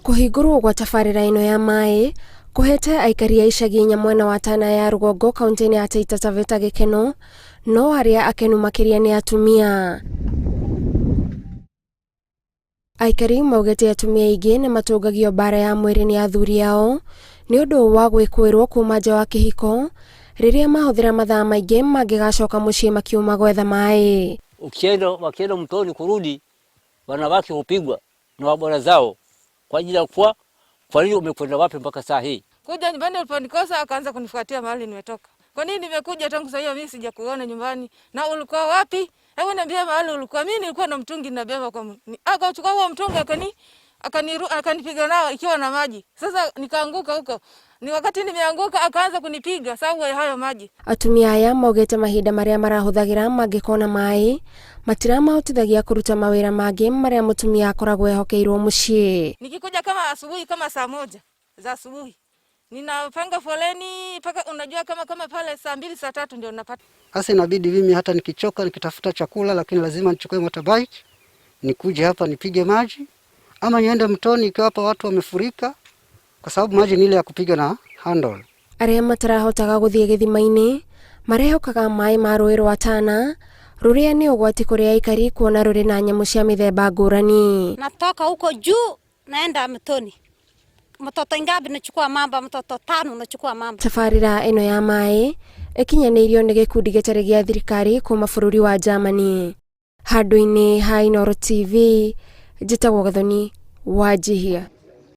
Kũhingũrwo gwa tabarĩra ĩno ya maĩ kũhete aikari a icagi inya mwena wa Tana ya rũgongo kaunti-inĩ ya Taita Taveta gĩkeno, no arĩa akenu makĩria nĩ atumia. Aikari maugĩte atumia aingĩ nĩ matũngagio mbara ya mwĩrĩ nĩ athuri ao nĩ ũndũ wa gwĩkũĩrwo kuma nja wa kĩhiko rĩrĩa mahũthĩra mathaa maingĩ mangĩgacoka mũciĩ makiuma gwetha maĩ. Ukienda wakienda mtoni kurudi, wanawake hupigwa na mabwana zao kwa ajili ya kuwa, kwa nini umekwenda wapi mpaka saa hii? Kuja nyumbani uliponikosa, akaanza kunifuatia mahali nimetoka. Kwa nini nimekuja tangu saa hiyo mimi sijakuona nyumbani? Na ulikuwa wapi? Hebu niambie mahali ulikuwa. Mimi nilikuwa na mtungi nabeba kwa akachukua huo mtungi akani akaniru akanipiga nao ikiwa na maji. Sasa nikaanguka huko. Ni wakati nimeanguka akaanza kunipiga sababu ya hayo maji. Atumia aya maugĩte mahinda marĩa marahũthagĩra mangĩkona maĩ matiramahotithagia kũruta mawĩra mangĩ marĩa mũtumia akoragwo ehokeirwo mũciĩ. Nikikuja kama asubuhi kama saa 1 za asubuhi ninapanga foleni mpaka unajua kama kama pale saa 2 saa 3 ndio napata. Sasa inabidi mimi hata nikichoka nikitafuta chakula, lakini lazima nichukue motorbike nikuje hapa nipige maji ama niende mtoni ikiwa hapa watu wamefurika, kwa sababu maji ni ile ya kupiga na handle. Arĩa matarahotaga gũthiĩ gĩthima-inĩ marehokaga maĩ ma rũĩ rwa Tana rũrĩa nĩ ũgwati kũrĩ aikari kuona rũrĩ na nyamũ cia mĩthemba ngũrani. Natoka huko juu naenda mtoni. Mtoto ingapi nachukua mamba, mtoto 5 nachukua mamba. Tabarĩra ĩno ya maĩ ĩkinyanĩirio nĩ gĩkundi gĩtarĩ gĩa thirikari kuma bũrũri wa Germany. Handũ-inĩ ha Inooro TV, njĩtagwo Gathoni Wanjihia.